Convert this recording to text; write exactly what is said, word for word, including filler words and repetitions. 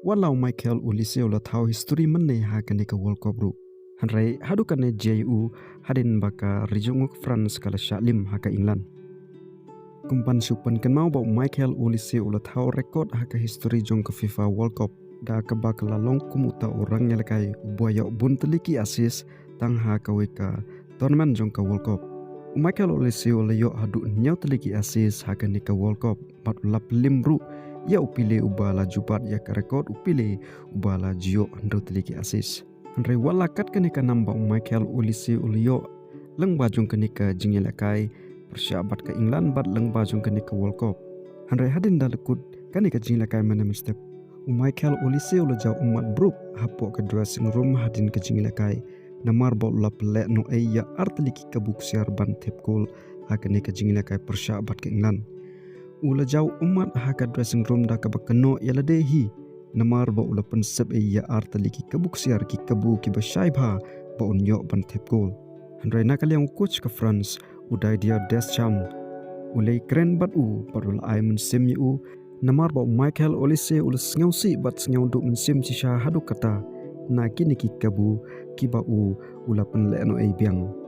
Wat la u Michael Olise u la thaw histori mynne ha kane ka World Cup ruh, hynrei haduh katne jia ïa u hadien ba ka ri jong u ka France ka la shah lim ha ka England. Kum ban shu pynkynmaw ba u Michael Olise u la thaw rekod ha ka histori jong ka FIFA World Cup da kaba ka la long kum uta u rangïalehkai uba ïoh bun tylli ki assist tang ha kawei ka tournament jong ka World Cup. U Michael Olise u la ïoh haduh hynñiew tylli ki assist ha kane ka World Cup bad u la pynlip ruh ïa u Pele uba la ju bat ïa ka rekod u Pele uba la ju ïoh hynriew tylli ki assist. Hynrei wat la kat kane ka nam ba u Michael Olise u la ïoh lyngba jong kane ka jingïalehkai pyrshah bad ka England bad lyngba jong kane ka World Cup, hynrei hadien da la kut kane ka jingïalehkai mynne mynstep, u Michael Olise u la jaw ummat bha hapoh ka dressing room hadien ka jingïalehkai, namar ba u la pynlehnohei ïa ar tylli ki kabu ksiar ban thep kol ha kane ka jingïalehkai pyrshah bad ka England. U la jaw ummat ha ka dressing room da kaba kynnoh ïa lade hi, namar ba u la pynsep ei ïa ar tylli ki kabu ksiar, ki kabu kiba shai bha ba un ïoh ban thep kol. Hynrei na ka liang u coach ka France, u Didier Deschamps, u la ïakren bad u bad u la ai mynsiem ïa u, namar ba u Michael Olise u la sngewsih bad sngewduh mynsiem shisha haduh katta na kine ki kabu kiba u, u la pynlehnohei biang.